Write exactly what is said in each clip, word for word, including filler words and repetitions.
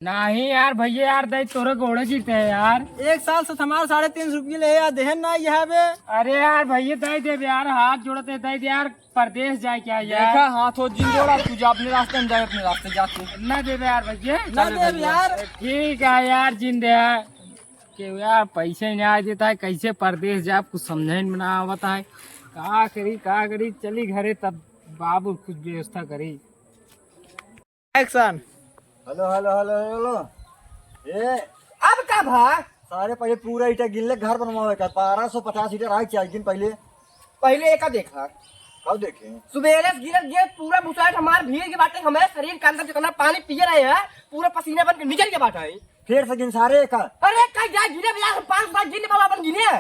नहीं यार भैया, यार दे तोरे गोड़े गिरते हैं यार। एक साल से हमारे साढ़े तीन सौ रुपये ले यार, देहन ना यहाँ बे। अरे यार भैया, दे दे यार, हाथ जोड़ते, दे दे यार, परदेश जाए क्या यार? देखा, हाथ हो जिन जोड़ा, तू जा अपने रास्ते, हम जाए अपने रास्ते, जा तू। ना देबे यार भैया। ना देबे यार। ठीक है यार, जिन दे यार। के यार पैसे नहीं आ देता है, कैसे परदेश जाए, कुछ समझे में ना आवता है। का करी, का करी, चली घरे तब बाबू कुछ व्यवस्था करी। Action. Hello, hello, hello, hello. ए, अब का भा? सारे पहिले पूरा ईटा गिन ले, घर बनवावे का। बारह सौ पचास ईटा रहा, चार दिन पहिले। पहिले एका देखा। कब देखे? सुबेरे से गिरत गिरत पूरा बुसाट हमार भीग के बाटे, हमारे शरीर के अंदर जितना पानी पिए रहे हैं, पूरा पसीना बन के निकल के बाटे। फिर से गिन सारे एका। अरे, कहीं जा गिने बे यार, हम पाँच साल गिने बाबा अपन गिने।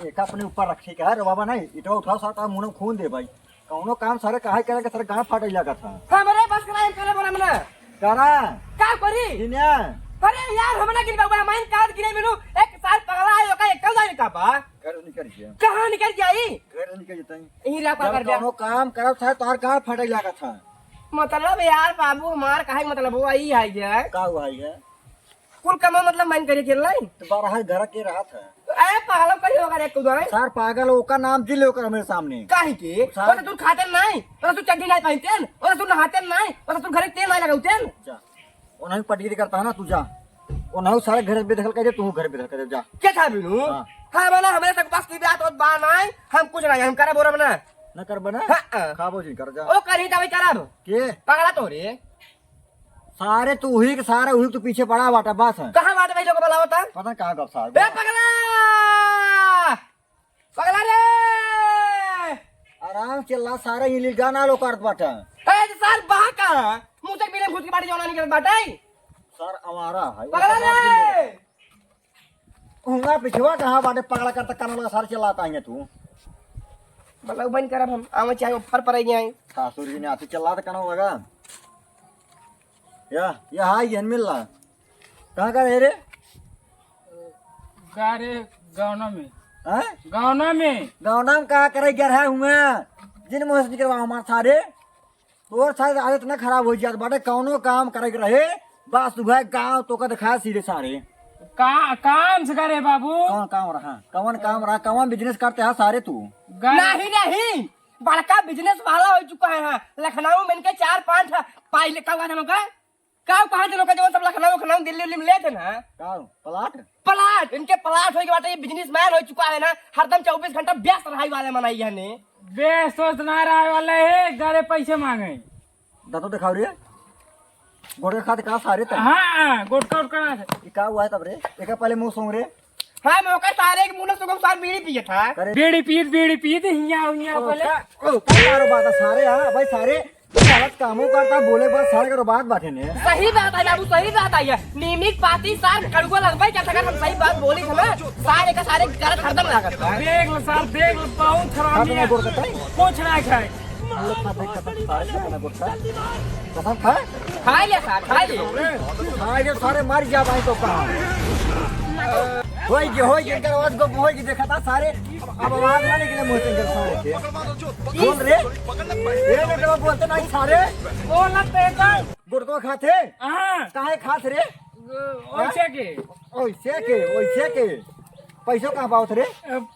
एका अपने ऊपर रखे का है रे बाबा, नहीं, इटवा उठाओ साथ, मुंह में खून दे भाई। कौनो काम सारे काहे करे के सारे गाँव फाटे लागत है। हमरे बस करा, हम करे बोला मना। करा। का करी? गिने। अरे यार, हमरा गिन बाबा, हम का गिने मिलू, एक साल पगला है, ओका एक जाए का बा? घर निकल गया। कहाँ निकल जाई? घर निकल जाता है। यही रास्ता जब कर दे। कौनो काम करब था, तोहर गाँव फाटे लागत है। मतलब यार बाबू, हमार काहे के मतलब हुआ, ई है ये। का हुआ है ये? कुल कमा मतलब मन करे के लाई। तो बारह घर के रहा था। ए, पागल कहीं होगा रे, कूदो रे। सर पागल, ओका नाम जिन ले ओकर हमरे सामने। काहे के? सर। ओकर तू खाते नहीं, ओकर तू चड्डी नहीं पहनते, ओकर तू नहाते नहीं, ओकर तू घरे तेल नहीं लगाते। जा। ओनही पटगिरी करता है ना, तू जा। ओनहू सारे घर बेदखल कर दे, तू घर बेदखल कर दे, जा। के था बिनु? हाँ। हाँ, बोला, हमरे तक बस की बात होत बा नहीं, हम कुछ नहीं, हम करे बोरब ना। न करबे ना? हाँ, हाँ। खाबो जिन कर जा। ओ करही तभी करब। के? पगला तो रे। सारे तू उही के सारे उही के तू पीछे पड़ा बाटा, बस है। कहाँ बाटे भाई लोग बोला होता? पता नहीं कहाँ गप सार। ए पगला! पगला रे! आराम से ला, सारे ये लील गाना लो करत बाटा। ए सार बहा का? मुँह से मिले घुस के बाटी जौना निकलत बाटे। सर आवारा है। पगला रे! हुआ पिछवा कहाँ बाटे पगला करता कान लगा सारे चिल्लाता है तू। मतलब बंद करब हम, आवे चाहे ऊपर पर आइए। सासुर जी ने आती चिल्लाता कान लगा। या, या हाय ये मिल ला। कहाँ का रहे रे? गा रे गावना में। हैं? गावना में। गावना में का करे गया है हुआ? जिन मुँह से निकलवा हमार सारे। तोर सारे आदत ना खराब हो जात बाटे, कौनो काम करे के रहे, बस तू भाई गाँव तो का दिखा सीधे सारे। का, काम से करे बाबू? कौन काम रहा? कौन काम रहा? कौन बिजनेस करते हैं सारे तू? गा- नहीं, नहीं, बड़का बिजनेस वाला हो चुका है। हाँ, लखनऊ में इनके चार पांच पाई ले, का हुआ था लोग का? का कहाँ थे लोग का, जो सब लखनऊ, लखनऊ, दिल्ली, उल्ली में लेते ना? का? प्लाट? प्लाट, इनके प्लाट होई के बाटे, ये बिजनेसमैन हो चुका है ना, हरदम चउबीस घंटा व्यस्त रहाई वाले मनई है ने। व्यस्त व्यस्त ना रहे वाले है, गरे पैसे मांगे। दांतों दिखाओ रे। गोड़ के खाते का सारे तक? हाँ, गोड़ का, गोड़ का। ये का हुआ है तब रे? एक पहले मुंह सूंघ रे। हाँ, मैं ओकर सारे के मुंह सूंघम, सार बीड़ी पिए था। करे। बीड़ी पीत, बीड़ी पीत, हिया, हिया ओ, बोले। का, ओ, का कारोबार था सारे, हाँ, भाई सारे। गलत कामों करता, बोले बात सारे करो, बात बाटे ने। सही बात है बाबू, सही बात है। ये नीमिक पाती सार कड़ुआ लगबे क्या, अगर हम सही बात बोली थे ना, सारे का सारे गलत हरदम लागत है। देख लो सार, देख लो, बहुत खराब है। गोड़ कटाई? कुछ ना खाए। गोड़ खा, देख, खा, खा, खा, गोड़ खा। कसम खा? खा लिया सार, खा लिया। खा लिया, सारे मर जा भाई तो कहा। होई जे, होई जे, इनकर आवाज गो होई जे, देखा था सारे, अब आवाज ना निकले मुंह से इनकर सारे के। बोल रे। ये बेटवा बोलते नहीं सारे। बोलत बेटा। गुटखा खाते? हाँ। काहे खात रे? ओइसे के। ओइसे के, ओइसे के। पैसो कहाँ पावत रे? अब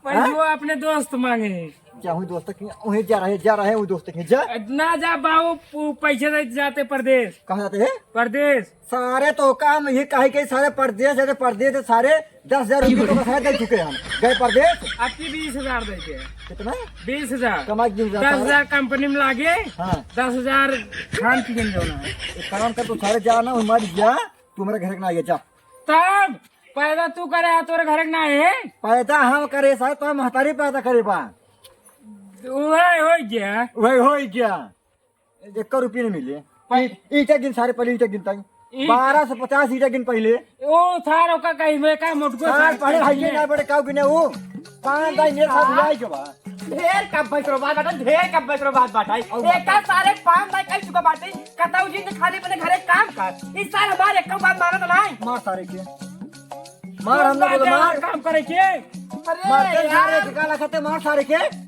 पैसो हाँ? अपने दोस्त मांगे। जा वही दोस्त के, वही जा रहे, जा रहे, वही दोस्त के, जा। ना जा बाबू, पु-, पैसे दे जाते परदेस। कहाँ जाते हैं? परदेस। सारे तो काम ये काहे के सारे परदेस जाते, परदेस से सारे दस हजार रुपये तो बस दे चुके हम। गए परदेस। आपकी बीस हजार दे के। कितना? बीस हजार। कमाई बीस हजार दस हजार सारे। कंपनी में लागे, हाँ। दस हजार खान पीन जाना है। एक काम कर, तू सारे जा ना, हमारी जा, तू मेरे घर के ना आइए, जा। तब पैदा तू करे, तोरे घर के ना है। पैदा हम करे सारे, तो महतारी पैदा करे बा। वही हो गया। वही हो गया। एक रुपये नहीं मिले। पै- ई-, ईटा गिन सारे, पहले ईटा गिनता ही। ई- बारह सौ पचास ईटा गिन पहले। ओ, थार ओका कहीं में का मोटको सार सार पहले कहीं हाइए में। ना बड़े काऊ गिने वो। पान दाई मेरे साथ हाँ। बुलाई के बा। ढेर कब बैठ रो बात बाटा, ढेर कब बैठ रो बात बाटा। और एका सारे पान दाई कह चुका बाटे, कताऊ जी तो खाली अपने घरे काम कर। इस साल हमारे एक बात मानत नहीं। मार सारे के। मार, हम लोग मार। काम करे के। अरे मार, चल सारे यार। के, काला खाते मार सारे के।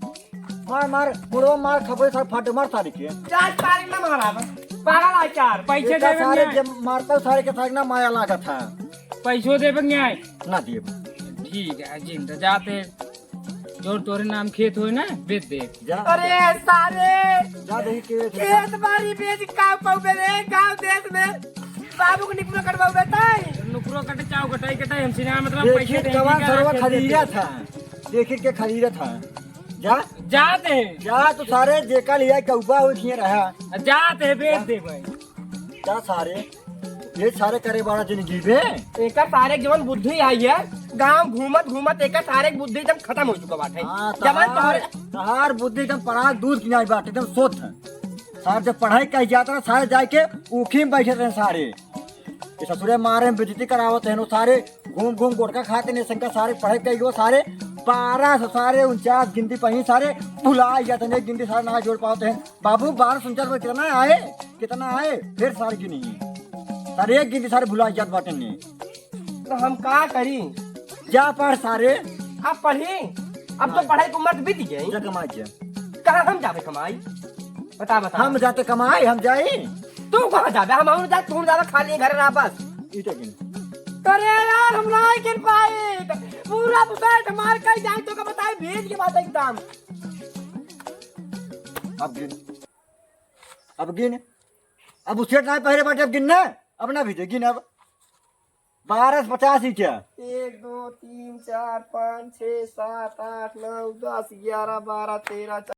मार, मार, बुढ़वा मार, खपड़े सारे फाटे मार सारे के। चार तारीख ना मारा बस। पागल है चार, पैसे देबे सारे नहीं। जब मारता हूँ, सारे के सारे ना माया लागत है। पैसो देबे नहीं आए। ना देब। ठीक है, जिंदा जाते। जोन तोरे नाम खेत होए ना, बेच दे। जा। अरे सारे, जा देखी के खेत बाड़ी बेच का पाउबे रे गाँव देश में? बाबू के निकलो कटवाउबे ताई। नुकरो कटे, चाव कटाई कटाई, हम सिनेमा मतलब देखी पैसे देंगे कवन क्या सरवा खेत खरीदा देते? था, देखी के खरीदा था। जा। जाते हैं। जा तो सारे जेका लिया कौवा हो खिए रहा। जाते हैं, बेच दे भाई। जा सारे, ये सारे करे बड़ा जिंदगी में। एकर सारे के जवन बुद्धि आई है, गांव घूमत घूमत एकर सारे के बुद्धि एकदम खत्म हो चुका बाटे। हाँ, जवन तोहरे तहार, तहार बुद्धि एकदम पराग दूध की नाई बाटे, एकदम शुद्ध। सारे जब पढ़ाई कही जाता ना, सारे जाए के ऊखी में बैठे रहे सारे। ये ससुरे मारे में बेइज्जती करावत हैं, सारे घूम घूम गोटका खाते नहीं, संका सारे पढ़ाई कही गो, सारे बारह से सारे उनचास गिनती पही सारे भुला जाते हैं, गिनती सारे ना जोड़ पावत हैं। बाबू, बारह से उनचास में कितना आए? कितना आए? फिर सारे गिनी। सारे एक गिनती सारे भुला जात बाटे ने। तो हम का करी? जा पढ़ सारे। अब पढ़ी? अब तो हाँ। पढ़ाई के उम्र तो बीत गई। जा कमाई जा। कहाँ हम जाबे कमाई? बता, बता। हम जाते कमाई, हम जाई। तू कहाँ जाबे? हम, हम जा, तू जाबे खाली घर रहा बस। ई तो गिन। अरे यार, हम ना गिन पाई। पूरा बुसाइट मार कर जाए तो का बताए, भेज के बात एकदम। अब गिन, अब गिन, अब उसे ना पहले बाटे, अब गिन ना, अब ना भेजे, गिन अब। बारह से पचास ही क्या? एक, दो, तीन, चार, पाँच, छः, सात, आठ, नौ, दस, ग्यारह, बारह, तेरह,